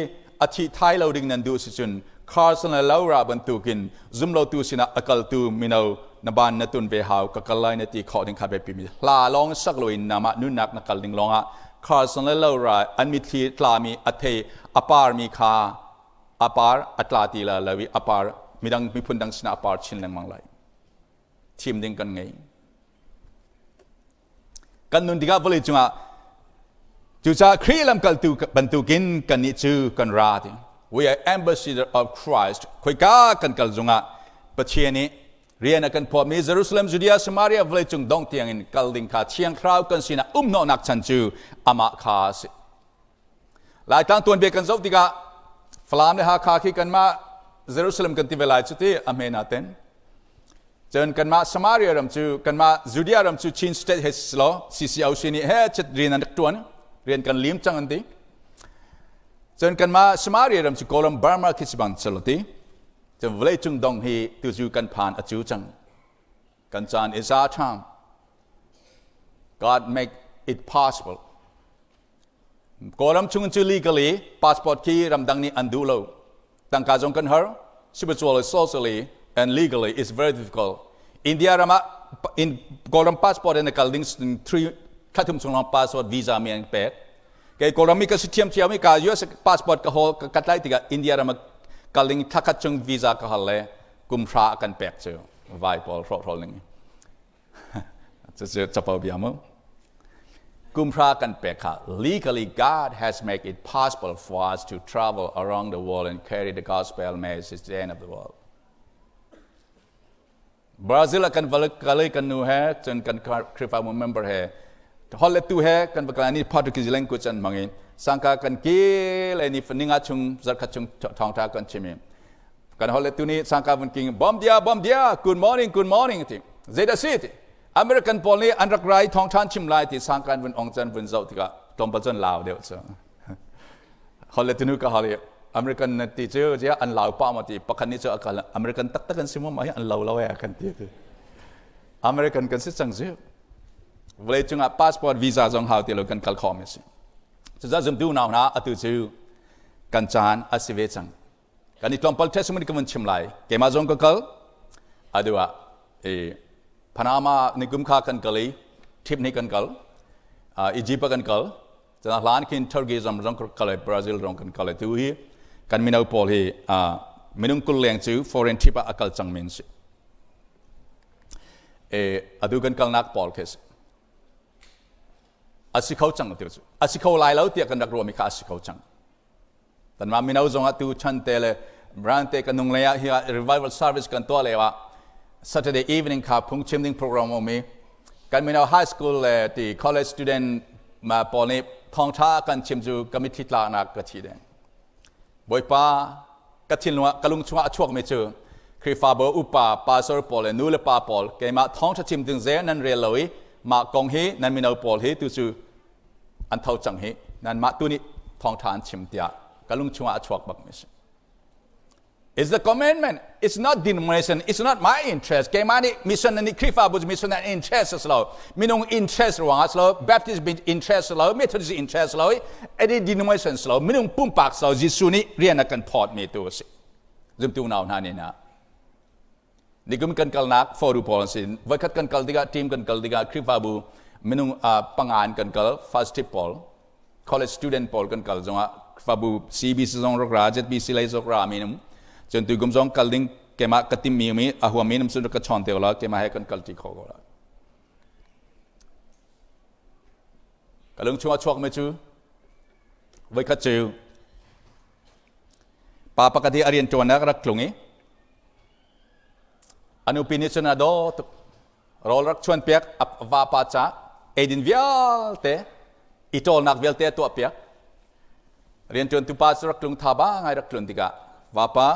a thih thai lo ding nan duh si cun Carson le Laura bantukin zumlotu sinah a kaltu mino na ban na tun ve hau ka kal lai na ti khawh ding kha biapi mi hla lawng sak loin namah nunnak na kal ding lawngah Carson le Laura an mitthli tlami a thei a parmi kha a par a tla ti la lo i a par midang miphun dang sinah a par chin lengmang lai thim ding kan ngei kan nun tikah vawlei cungah. Cucaah Khrih lamkaltu bantukin kannih cu kan ra ti. We are ambassador of Christ. Khoika kan kal zongah Pathian nih rian a kan phuahmi Jerusalem, Judea, Samaria vawleicung dong tiangin kal ding kha Thiang Thlarau kan sinah umhnawhnak chan cu amah kha a si. Laitlang tuanbia kan zoh tikah Falam le Hakha khi kanmah Jerusalem kan ti ve lai cu ti a hme naten. Cun kanmah Samaria ram cu kanmah Judea ram cu Chin state he si lo CCOC nih he chet rian an rak tuan rian kan lim cang an ti. Cun kanmah Samaria ram cu Kawlram Burma khi si bang selo ti. Cun vawlei cung dong hi tucu kan phan a cu cang. Kan caan is our time. God make it possible. Kawlram chung cu legally passport khi ramdang nih an duh lo. Tangka zong kan har. Spiritually, socially, and legally it's very difficult. India ram ah in Kawlram passport in a kal ding three thlathum chung long passport visa mi an pek. Kei Kawlram mi ka si thiam thiam i ka US passport ka hol ka tlai tikah India ram ah kal ding thlakhat chung visa ka hal le kum hra kan pek cu vai pawl hrawh hrawl ning. Cucu capo bia mu. Kumhra kan pek kha legally God has made it possible for us to travel around the world and carry the gospel message to the end of the world. Brazil ah kan val kale kan nu he cun kan Khrihfabu member he hol le tu he kan va kal ni Portuguese language an hmang i sangka kan ke le ni ninga chung zarkhat chung thawngtha kan chim i kan hol le tu ni sangka vun king bom dia bom dia good morning good morning ti zeidah si ti American pawl nih an rak rai thawngthan chim lai ti sangkan vun ong chan vun zoh tikah tlawmpal cun lau deuh cu hol le tunu ka hal i American na ti cu zia an lau pa ma ti pakhat nih cu akal American taktak an si mo ma hi an lo lo e kan ti ti American kan si cang si vawlei cungah passport visa zong hau ti lo kan kal kho mi si cucaah zumtu nau hna atu cu kan caan a si ve cang Kan i tlawmpal testimony ka vun chim lai. Keimah zong ka kal. Adu ah e Panama nikum kha kan kal i trip ni kan kal. Egypt kan kal. Cun hlan khin Turkey zong zong kal i Brazil zong kan kal i tu hi kan mino pawl hi minung 20 leng cu foreign trip ah a kal cang min si. E adu kan kalnak pawl khi si. A si kho cang ti cu. A si kho lai lo tiah kan rak ruahmi kha a si kho cang. Kanmah mino zongah tu chan te le brand te kan nung lei ah hi revival service kan tuah lio ah Saturday evening kha phungchim ding program um i kan mino high school le ti college student ma pawl nih thawngtha kan chim cu ka mitthli tlaknak ka thi deng. Bawipa ka thinlung ah ka lung chungah a chuakmi cu Khrihfabu upa pastor pawl le nu le pa pawl keimah thawngtha chim ding ze nan rel lo i mah kong hi nan mino pawl hi tu cu an tho cang hi nanmah tu nih thawngṭha an chim tiah ka lung chungah a chuak bak mi si. It's the commandment. It's not denomination. It's not my interest. Keimah nih mission nih Khrihfabu mission an interest a si lo. Minung interest ruangah a si lo. Baptist interest lo. Methodist interest lo. Any denomination si lo. Minung pumpak si lo. Jesuh nih rian a kan phawt mi tu a si. Zumtu nau hna nih na. Nikum kan kalnak foru pawl an si. Voikhat kan kal tikah team kan kal tikah Khrihfabu minung pangan kan kal first trip pawl college student pawl kan kal zongah Khrihfabu CBC zong rak ra ZBC lei zong ra mi num cun tuikum zong kal ding keimah ka tim mi mi a huam mi num sun ka chawn te la keimah he kan kal ti kho ko la ka lung chungah chuak mi cu voikhat cu pa pakhat hi a rian ṭuan rak tlung i A nupi nih cun a daw tuk. Rawl rak chuanpiak a vapa ca eidin vialte i ṭawlnak vialte a tuahpiak. Rianṭuantu pa cu rak tlung tha ba ngai rak tlun tikah vapa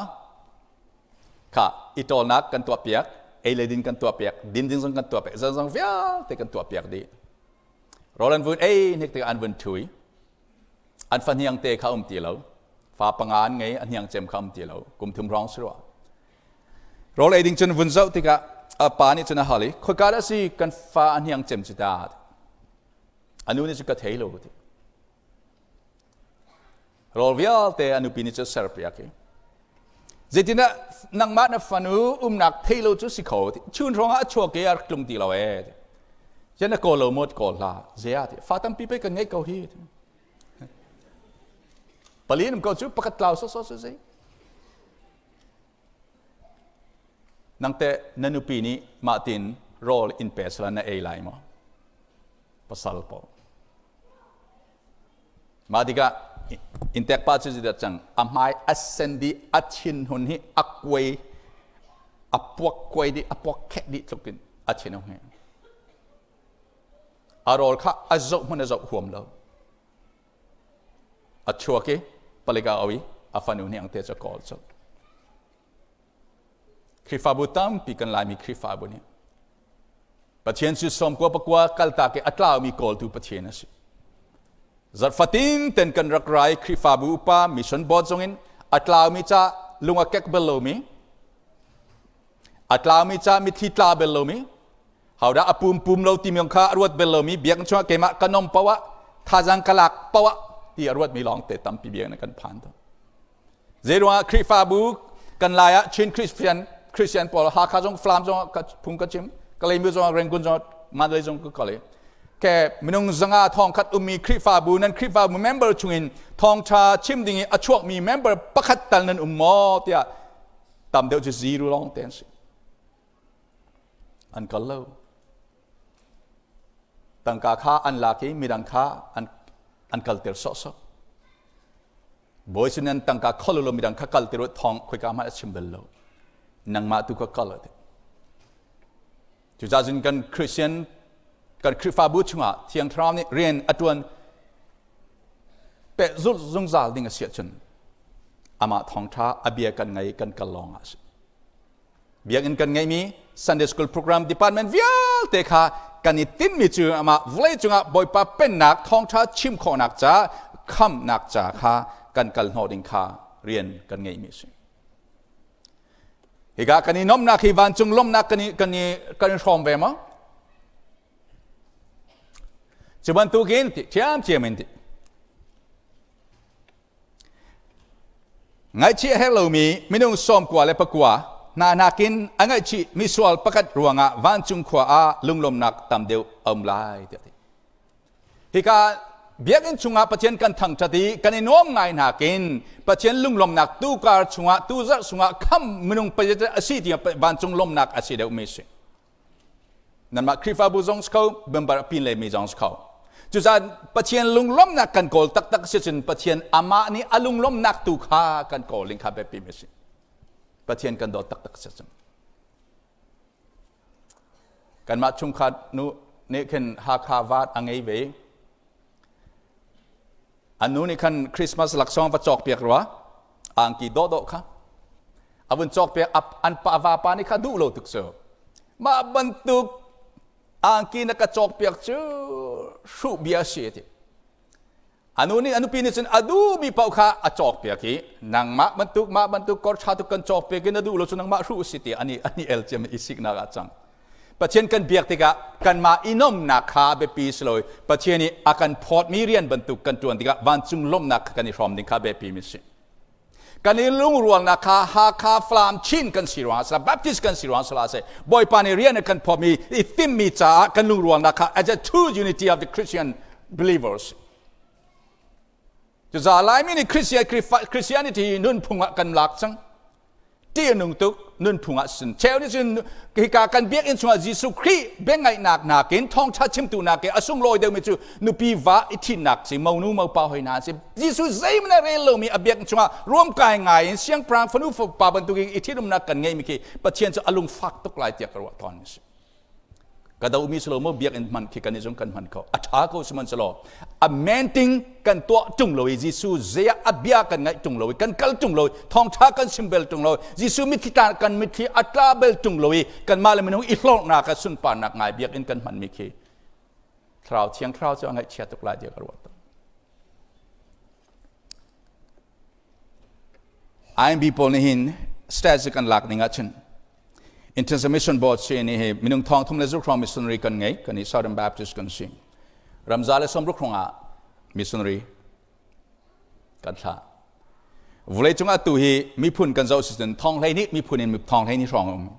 kha i ṭawlnak kan tuahpiak, ei le din kan tuahpiak, din ding zong kan tuahpiak, zeizong vialte kan tuahpiak dih. Rawl an vun ei hnik tikah an vun ṭhui. An fahniang te kha um ti lo. Fa panga an ngei, a hniang cem kha um ti lo. Kum thum hrawng si rua. Rawl ei ding cun vun zoh tikah a pa nih cun a hal i, khoika dah si kan fa a hniang cem cu ta? A nu nih cun ka thei lo ti. Rawl vialte a nupi nih cun serpiak i, zeitindah nangmah na fanu umnak thei lo cu si kho ti. Chun hrawng ah a chuak i a rak tlung ti lo ee. Ti. Na kawl lo maw kawl hlah. Zia ti. Fa tampi pei kan ngeih ko hi. Ti. Pali um ko cu pakhat tlau so so si. Nangte na nupi nih mah tin rawl in pe sala na ei lai maw? Pasal pawl. Mah tikah inntek pa cu zeidah cang a hmai a sen dih a thinhun hi a kuai a puak kuai dih a puak khek dih tluk in a thin a hung. A rawl kha a zoh hmanh a zoh huam lo. A chuak i palik a au i a fanu hniang te cu a kawl colh. Khrihfabu tampi kan Laimi Khrihfabu nih Pathian cu sawmkua pakua kaltak i a tlaumi kawltu Pathian a si. Zarhfatin ten kan rak rai Khrihfabu upa mission board zongin a tlaumi ca lung a kek bel lomi a tlaumi ca mitthli tla bel lomi hodah a pum pum lo timi kha a ruat bel lomi biakinn chungah keimah ka nom poah thazang ka lak poah ti a ruatmi lawng te tampi biakinn kan phan to. Zeiruangah Khrihfabu kan lai ah Chin Christian Christian pawl Hakha zong Falam zong ka phung ka chim Kalaymyo zong Rangoon zong Mandalay zong ka kal i ke minung zanga thong khat ummi Khrihfabu nan Khrihfabu member chungin thawngtha chim ding i a chuakmi member pakhat tal nan um maw tiah tam deuh cu zero lawng te an si an kal lo tangka kha an lak i midang kha an an kalter sawhsawh Bawi cu nan tangka khol lo midang kha kal ti ru thawng khoika hmanh a chim bal lo. Nangmah tu ka kal ati. Cucaah cun kan Christian kan Khrihfabu chungah Thiang Thlarau nih rian a ṭuan pehzulh zungzal ding a si ahcun amah thawngṭha a bia kan ngai kan kal lawng ah a si. Biakinn kan ngeimi Sunday School program department vialte kha kan i tinhmi cu amah vawlei cungah Bawipa pennak thawngṭha chim khawhnak ca khamnak ca kha kan kal hnawh ding kha rian kan ngeihmi a si. Hika kan i nomnak hi vancung lomnak kan i kan i kan i hrawm ve maw? Cu bantukin ti ṭhiamṭhiam in ti Ngaihchih a herh lomi minung 99 hna nakin a ngaihchih misual pakhat ruangah vancung khua ah lunglawmnak tam deuh a um lai tiah a ti. Hika biakinn chungah Pathian kan thangṭhat i kan i nuam ngai nakin Pathian lunglawmnak tukar chungah tuzarh chungah kham minung pazit a si tiah vancung lawmnak a si deuhmi a si. Nanmah Khrihfabu zong si kho, member a pin mi zong si kho. Cucaah Pathian lunglawmhnak kan kawl taktak si cun Pathian amah nih a lunglawmhnak tu kha kan kawl ding kha biapi mi si. Pathian kan dawt taktak si cun. Kanmah chungkhat nu nih khin Hakha vaat a ngei ve. An nu nih khan Christmas laksawng va cawk piak rua angki dawhdawh kha a vun cawk piak an pa vapa nih kha duh lo tuk cu mah bantuk angki na ka cawk piak cu hruh bia si ti anu nih a nupi nih cun a duhmi paoh kha a cawk piak i nangmah bantuk mah bantuk kor ṭha tuk kan cawk piak i na duh lo cu nangmah hruh si ti ani ani el ciam i siknak ah cang Pathian kan biak tikah kanmah i nomnak kha biapi si lo Pathian nih a kan phawtmi rian bantuk kan ṭuan tikah vancung lawmhnak kha kan i hrawm ding kha biapi mi si. Kan i lungrualnak kha Hakha Falam Chin kan si ruangah sila Baptist kan si ruangah sila seh Bawipa nih rian a kan phawtmi i timmi caah kan lungrualnak kha as a true unity of the Christian believers. Cucaah Laimi nih Christianity nunphung ah kan lak cang. Ṭih a nung tuk nunphung ah sin. Cheu nih cun hika kan biakinn chungah Jesuh Khrih biangaihnak nakin thawngṭha chimtu nakin a sunglawi deuhmi cu nupi va i ṭhitnak si monu mopa hoi hna si. Jesuh zeihmanh a rel lomi a biakinn chungah ruamkai ngai in siangpahrang fanu fapa bantukin i ṭhitumnak kan ngeihmi khi Pathian cu a lungfak tuk lai tiah ka ruah tawn a si. Ka domi si lo maw biakinn hman khi kan i zung kan hman kho a ṭha ko sihmanhsehlaw a menting kan tuah ṭung lo i Jesuh zei ah a bia kan ngaih ṭung lo i kan kal ṭung lo i thawngṭha kan chim bel ṭung lo Jesuh mitthli tla kan mitthli a tla bel ṭung lo i kanmah le minung i hlorhnak ah sunparnak ngai biakinn kan hmanmi khi thlarau thiang thlarau cu a ngaihchia tuk lai tiah ka ruat. IMB pawl nih hin stats kan lak ning ahcun International Mission Board si ni hi minung thong thum le zuk missionary kan ngei kan i Southern Baptist kan si ramza le somruk hrong ah missionary kan thlah vulei cungah tu hi miphun kan zoh si cun thong hlei nih miphun in thong hlei ni hrawng um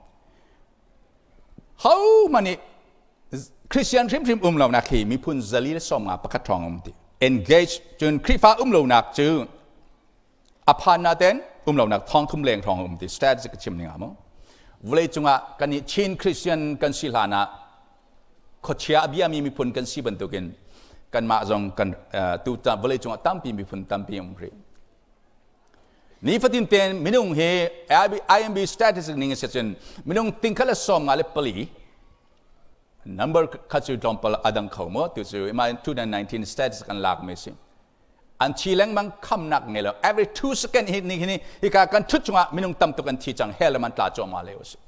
ho mani Christian hrimhrim um lonak hi miphun zali le 50 pakhat hrawng um ti engage cun Khrihfa um lonak cu a phan na ten um lonak thong thum leng hrawng um ti stats ka chim ning ah mu vawlei cungah kan i Chin Christian kan si hlan ah khuachia a biami miphun kan si bantukin Kanmah zong kan tu vawlei cungah tampi miphun tampi um rih. Nifatin tein minung hi IMB statistics ning in cun minung tingkhat le 54 number kha cu tlawmpal a dang kho maw tu cu 2019 statistics kan lak mi si. An thi lengmang, khamnak ngei lo. Every 2 second hi ni hi hika kan thut chungah minung tam tuk an thi cang, hell man tla cuahmah lio si.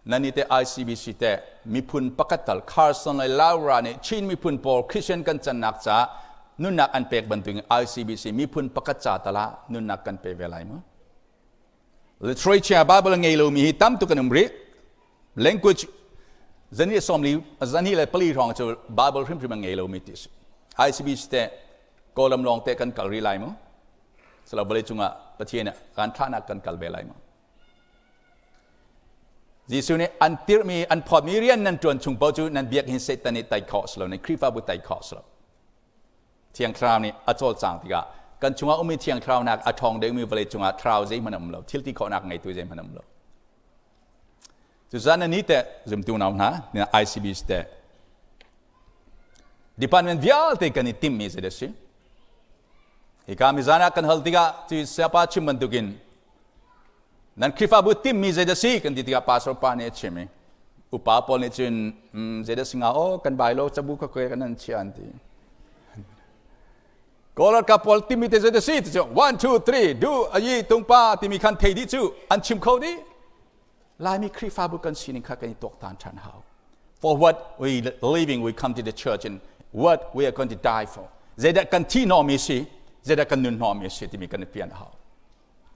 Nani te ICBC te miphun pakhat tal Carson le Laura nih Chin miphun pawl Christian kan cannak ca nunnak an pek bantukin ICBC miphun pakhat ca tala nunnak kan pe ve lai mu. Literature Bible ngei lomi hi tam tuk an um rih. Language zani sawmli zani le pali hrawng cu Bible hrimhrim a ngei lomi ti si. ICBC te Kawlam lawng te kan kal rih lai mu. Sala vawlei cungah Pathian kan thlahnak kan kal ve lai mu. Jesuh nih an tirhmi an phawtmi rian nan ṭuan chung paoh cu nan biakinn Satan nih tai khawh si lo, nan Khrihfabu tai khawh si lo. Thiang Thlarau nih a cawlcang tikah kan chungah ummi Thiang Thlarau nak a ṭhawng deuhmi vawlei cungah thlarau zeihmanh a um lo, thil ti khawhnak ngeitu zeihmanh a um lo. Cucaah na ni teh zumtu nau hna, na ICBs teh department vialte kan i timhmi zei a si? Hika mizan ah kan hal tikah cu siapa chim bantukin nan Khrihfabu timhmi zei dah si kan ti tikah pastor pa nih a chim i upa pawl nih cun zei dah si nga aw kan bai lo cabu ka kwe kan an chia an ti. Kawl ralkap pawl timi te zei dah si ti cu 1 2 3 du ayi tungpa timi khan thei dih cu an chim kho dih. Laimi Khrihfabu kan sining kha kan i tuaktan ṭhan hau. For what we living we come to the church and what we are going to die for. Zeidah kan thi hnawmi si, zeidah kan nun hnawmi si timi kan i fian hau.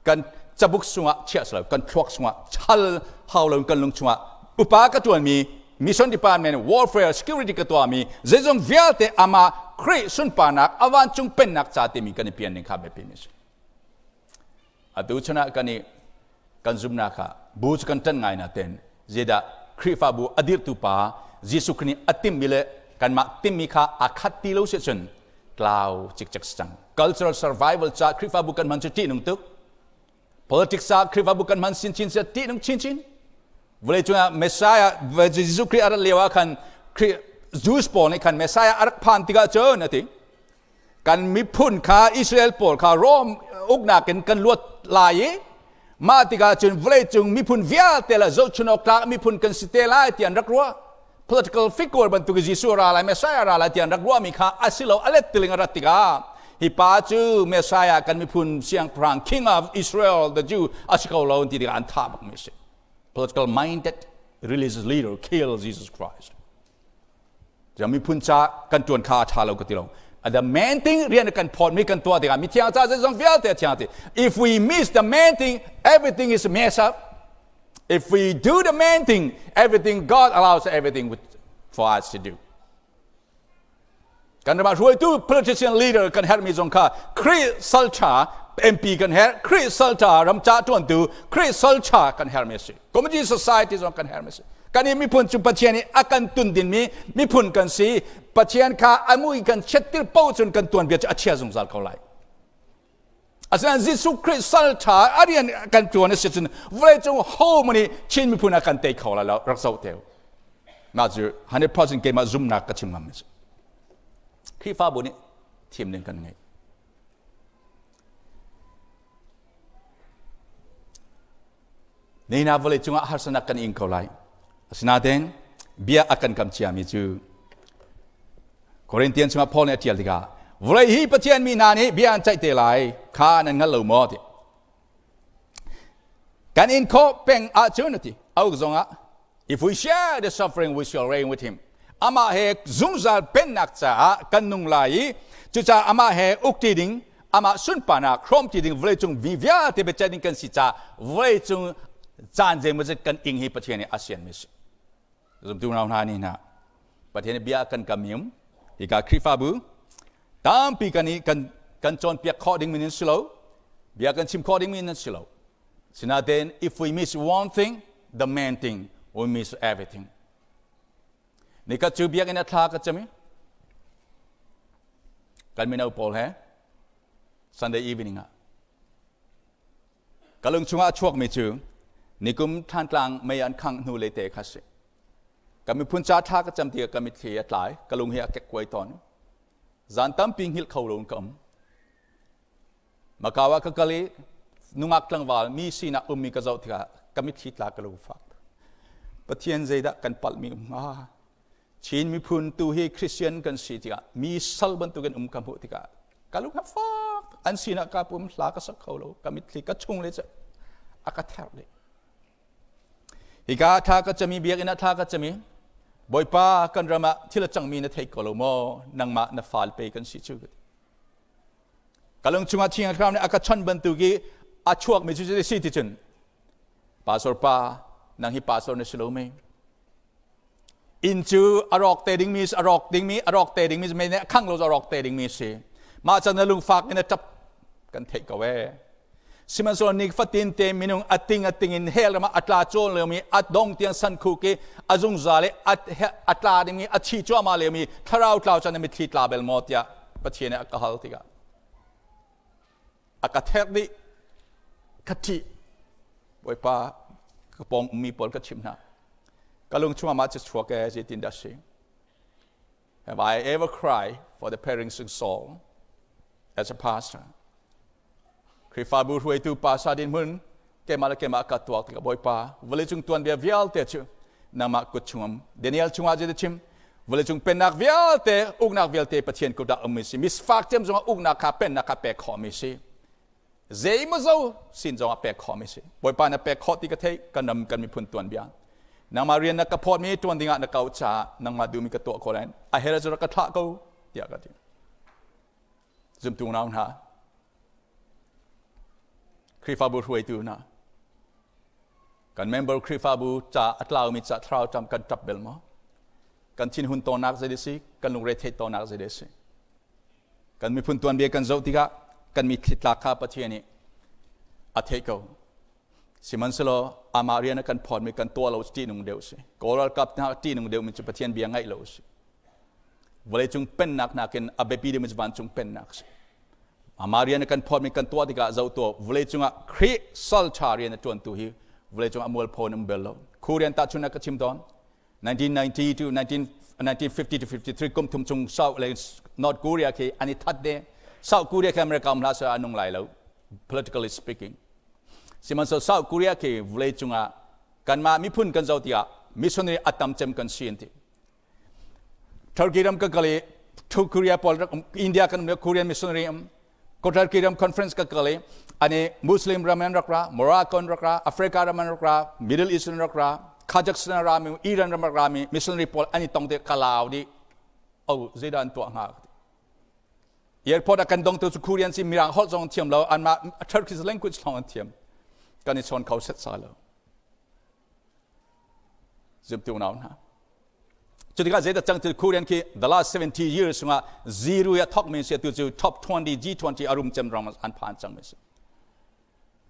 Kan cabuk sungah chiah lo, kan thluak sungah chal hau lo, kan lung chungah upa ka tuanmi mission department, warfare, security ka tuahmi zeizong vialte ama Khrih sunparnak avan cung pennak ca timi kan i pian ning kha biapi mi si. Atu chun ah kan i kan zumnak ah bu cu kan ṭan ngai na ten zeidah Khrihfabu a dirhtu pa Jesuh Khrih nih a timhmi le kanmah timhmi kha aa khat ti lo si cun tlau cikcek si cang. Cultural survival ca Khrihfabu kan hman cu ṭihnung tuk. Politics ah Khrihfabu kan hman chinchin si ṭihnung chinchin. Vawlei cungah Messiah Jesuh Khrih a rat lio ah khan Khrih Jews pawl nih khan Messiah a rak phan tikah cun a ti kan miphun kha Israel pawl kha Rome uknak in kan luat lai i mah tikah cun vawleicung miphun vialte le zohchun awk tlak miphun kan si te lai ti an rak ruah. Political figure bantuk Jesuh ra lai, Messiah ra lai ti an rak ruahmi kha a si lo, a let tiling a rat tikah hi pa cu Messiah kan miphun siangpahrang, King of Israel the Jew a si ko lo ti tikah an thah bakmi a si. Political minded religious leader kill Jesus Christ. Miphun ca kan ṭuan kha a ṭha lo ka ti lo. The main thing rian kan phawtmi kan tuah tikah mithiang ca zeizong vialte a thiang ti. If we miss the main thing, everything is messed up. If we do the main thing, everything God allows everything for us to do. Kan ram ah hruaitu politician leader kan herhmi zong kha Khrih salṭha MP kan herh, Khrih salṭha ramca ṭuantu, Khrih salṭha kan herhmi a si. Community society zong kan herhmi a si. Kan i miphun cu Pathian nih a kan tundinmi miphun kan si. Pathian kha a mui kan chiattir paoh cun kan tuanbia cu a chia zungzal ko lai. Asinain Jesuh Khrih salṭha a rian kan ṭuan a si cun vawleicung ho nih Chin miphun a kan tei kho lai lo, rak zoh te u. Mah cu 100% keimah zumnak ka chim ngam a si. Khrihfabu nih thim ding kan ngei. Nihin ah vawlei cungah harsanak kan ing ko lai. Asinain bia a kan kam ciami cu Corinthian chungah Paul nih a ṭial tikah vawlei hi Pathian mi hna nih bia an ceih te lai kha nan hngal lo maw ti. Kan in khawh peng ahcun a ti. A uk zongah if we share the suffering, we shall reign with him. Amah he zungzal pennak caah kan nung lai i cucaah amah he ukṭi ding, amah sunparnak hrawmṭi ding, vawleicung mi vialte biaceih ding kan si caah vawleicung caan zeimawzat kan ing hi Pathian nih a sianmi a si. Zumtu nau hna nih hna Pathian nih bia kan kam im hika Khrihfabu tampi kan i kan kan cawnpiak khawh ding min in si lo, bia kan chim khawh ding min in si lo. Sinain if we miss one thing, the main thing, we miss everything. Nikhat cu biakinn a thla ka cam i kan mino pawl he Sunday evening ah ka lung chungah a chuakmi cu Nikum Thantlang mei an khangh hnu le te kha si. Ka miphun ca tha ka cam tikah ka mitthli a tlai, ka lung hi a kekkuai tawn. Zan tampi hngilh kho lo in ka um. Macau ah ka kal i nungak tlangval mi sinak ummi ka zoh tikah ka mitthli tla ka lungfak. Pathian zeidah kan palhmi um hnga? Chin miphun tu hi Christian kan si tikah mi sal bantukin um ka hmuh tikah ka lung a fak. An sinah ka pum hla ka sak kho lo. Ka mitthli ka chung le a ka therh dih. Hika thla ka cami biakinn ah thla ka cami Bawipa kan ram ah thil a cangmi na thei ko lo maw? Nangmah na fal pe kan si cu. Ka lung chungah Thiang Thlarau nih a ka chawnh bantuk i a chuakmi cu si ti cun pastor pa nang hi pastor na si lo mei inn cu a rawk te dingmi a rawk dingmi a rawk te dingmi mei nih a khang lo a rawk te dingmi si mah can na lungfak in a ṭap kan theih ko ee Sihmanhsehlaw ni fatin te minung a ting a ting in hell ram ah a tla cawn liomi a dong tiang san khuk i a zungzal i a tla dingmi a thi cuahmah liomi thlarau tlau chan mitthli tla bel maw tiah Pathian nih a ka hal tikah a ka thek dih ka ṭih Bawipa ka pawng ummi pawl ka chimh hna ka lung chungah mah cu chuak ee zeitin dah si Have I ever cried for the perishing soul as a pastor? Khrihfabu hruaitu pa sa din hmun keimah le keimah ka tuak tikah Bawipa vawleicung tuanbia vialte cu nangmah kut chungam Daniel chungah zei chim vawleicung pennak vialte uknak vialte Pathian kut ah ummi si misfak cem zongah uknak kha pennak kha pek khawhmi si zeimaw zo sin zongah pek khawhmi si Bawipa na pek khawh ti ka theih kan ram kan miphun tuanbia nangmah rian na ka phawtmi tuan dingah na kau caah nangmah duhmi ka tuah ko lai a her cu rak ka thlah ko tiah ka ti zumtu nau hna Khrihfabu hruaitu hna kan member Khrihfabu ca a tlaumi ca thlarau ṭam kan ṭap bel maw kan thinhun tawnnak zei si kan lungre theih tawnnak zei si Kan miphun tuanbia kan zoh tikah kan mitthli tlak kha Pathian nih a theih ko. Sihmanhsehlaw amah rian a kan phawtmi kan tuah lo ṭihnung deuh si. Kawl ralkap hna ṭihnung deuhmi cu Pathian bia ngaih lo si. Vawleicung pennak nakin a biapi deuhmi cu vancung pennak si. Amah rian a kan phawtmi kan tuah tikah zoh tuah vawleicung ah Khrih sal ṭha rian a ṭuantu hi vawleicung ah mualpho an um bel lo. Khu rian tahchunhnak ka chim tawn. 1990 to 1950 to 53 kum thum chung South le North Korea khi an i that de South Korea khi America um hlah seh a nung lai lo politically speaking sihmanhsehlaw South Korea khi vawlei cungah kanmah miphun kan zoh tiah missionary a tam cem kan si an ti Turkey ram ka kal i Korea pawl India kan um Korean missionary um Turkey ram conference ka kal i ani Muslim ram an rak ra Morocco an rak ra Africa ram an rak ra Middle East an rak ra Kazakhstan ra mi Iran ram rak ra mi missionary pawl an i tong te kalau di oh zeidah an tuah hnga airport ah kan dong tu cu Korean si mirang holh zong thiam lo anmah Turkish language lawng an thiam kan i chawn kho set sa lo Zumtu unau hna. Cu tikah zeidah cang ti Korean khi the last 70 years chungah zero ya thok mi si tu cu top 20 G20 arum cem rong an phan cang mi si.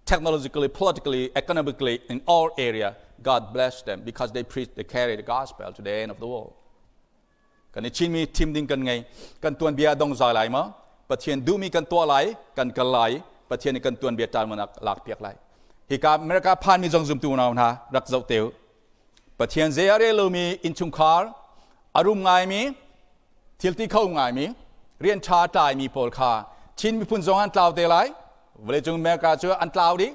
Technologically, politically, economically, in all area, God bless them because they preach, they carry the gospel to the end of the world. Kan i Chinmi thim ding kan ngei. Kan tuanbia dong zai lai ma? Pathian duhmi kan tuah lai, kan kal lai, Pathian nih kan tuanbia ṭanman lak piak lai. Hika America phanmi zong zumtu unau hna rak zoh te u. Pathian zei a rel lomi innchungkhar, a rum ngaimi, thil ti kho ngaimi, rian ṭha tlaimi pawl kha Chin miphun zong an tlau te lai. Vawleicung America cu an tlau dih.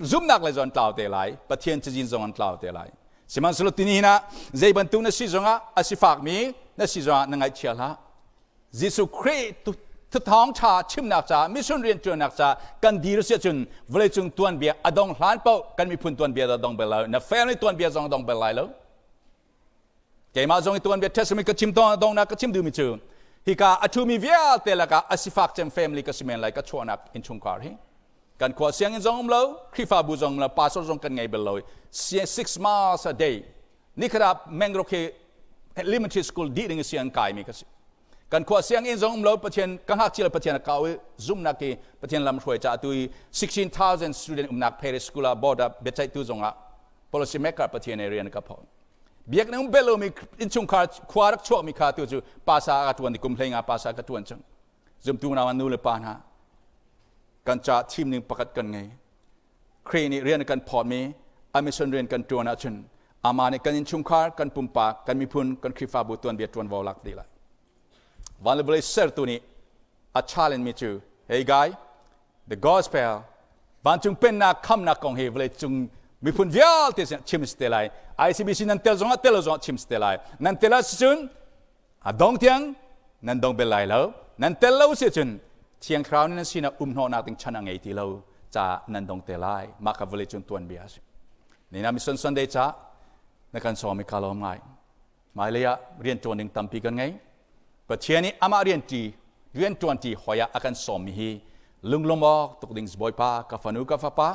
Zumhnak le zong an tlau te lai. Pathian cazin zong an tlau te lai. Sihmanhsehlaw tinihin ah zei bantuk na si zongah a sifakmi na si zongah na ngaihchia hlah. Jesuh Khrih thuthawng ṭha chimnak caah mission rianṭuannak caah kan dir si ahcun vawleicung tuanbia a dong hlan paoh kan miphun tuanbia dah dong bel lai na family tuanbia zong a dong bel lai lo. Keimah zong i tuanbia testament ka chim tawn dongnak ka chim duhmi cu hika a ṭhumi vialte lakah a sifak cem family ka si men lai ka chuahnak innchungkhar hi. Kan khua sianginn zong um lo, Khrihfabu zong um lo, pastor zong kan ngei bal lo. 6 miles a day. Nikhat ah Mangrove khi elementary school dih ding siang kai mi ka si. Kan khua sianginn zong um lo, Pathian ka ngakchia Pathian a kau i zumnak i Pathian lam hruai ca tu i 16,000 student umnak Paris school ah board ah biaceihtu zong ah policy maker Pathian rian ka phone. Biakinn um bel lomi innchungkhar khua rak chuakmi kha tu cu pasa ka tuan kum hlei nga pasa ka tuan cang. Zumtu nau nu le pa hna kan ca thim ning pakhat kan ngei. Khrih nih rian kan phawtmi A mission rian kan ṭuan ahcun amah nih kan innchungkhar, kan pumpak, kan miphun, kan Khrihfabu tuanbia ṭuanvo lak dih lai. Van le vawlei sertu nih a challenge mi cu, "Hey guy, the gospel, vancung pennak khamnak kong hi vawlei cung miphun vialte sin chim si te lai. ICBC nan tel zongah tel lo zongah chim si te lai. Nan tel ahcun a dong tiang nan dong bel lai lo. Nan tel lo si cun Thiang Thlarau nih nan sinah um hnawhnak ding chan a ngei ti lo ca nan dong te lai." Mah kha vawlei cung tuanbia a si. Nina Mission Sunday ca na kan sawm i ka lawm ngai. Hmailei ah rianṭuan ding tampi kan ngei. Pathian nih amah rianṭi rianṭuanṭi hawi ah a kan sawmmi hi lunglawm awk tuk ding Bawipa, ka fanu ka fapa,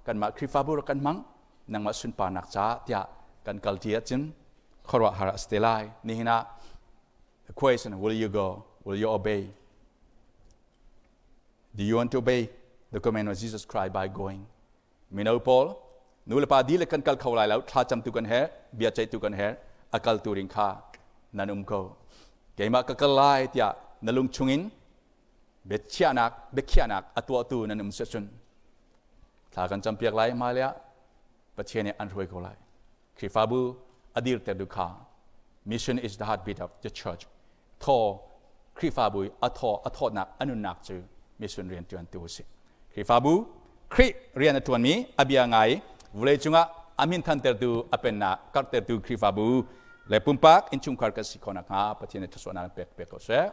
kanmah Khrihfabu rak kan hmang, nangmah sunparnak caah tiah kan kalṭi ahcun khuaruahhar a si te lai. Nihin ah the question, will you go? Will you obey? Do you want to obey the command of Jesus Christ by going? Mino pawl, nulepa dihlak kan kal kho lai lo, thlacam tu kan herh, bia ceih tu kan herh, a kal tu ring kha nan um ko. Keimah ka kal lai tiah na lung chungin biachiahnak, biakhiahnak a tuahtu nan um cun thla kan campiak lai. Hmailei ah Pathian nih an hruai ko lai. Khrihfabu a dirter tu kha, mission is the heartbeat of the church. Thaw Khrihfabu a thaw a thawtnak a nunnak cu mission rian ṭuantu a si. Khrihfabu Khrih rian a ṭuanmi, a bia ngai vawlei cungah a min thantertu, a pennak karhtertu Khrihfabu le pumpak innchungkhar kan si khawh nakhnga Pathian nih thluachuahnak pek pek ko seh.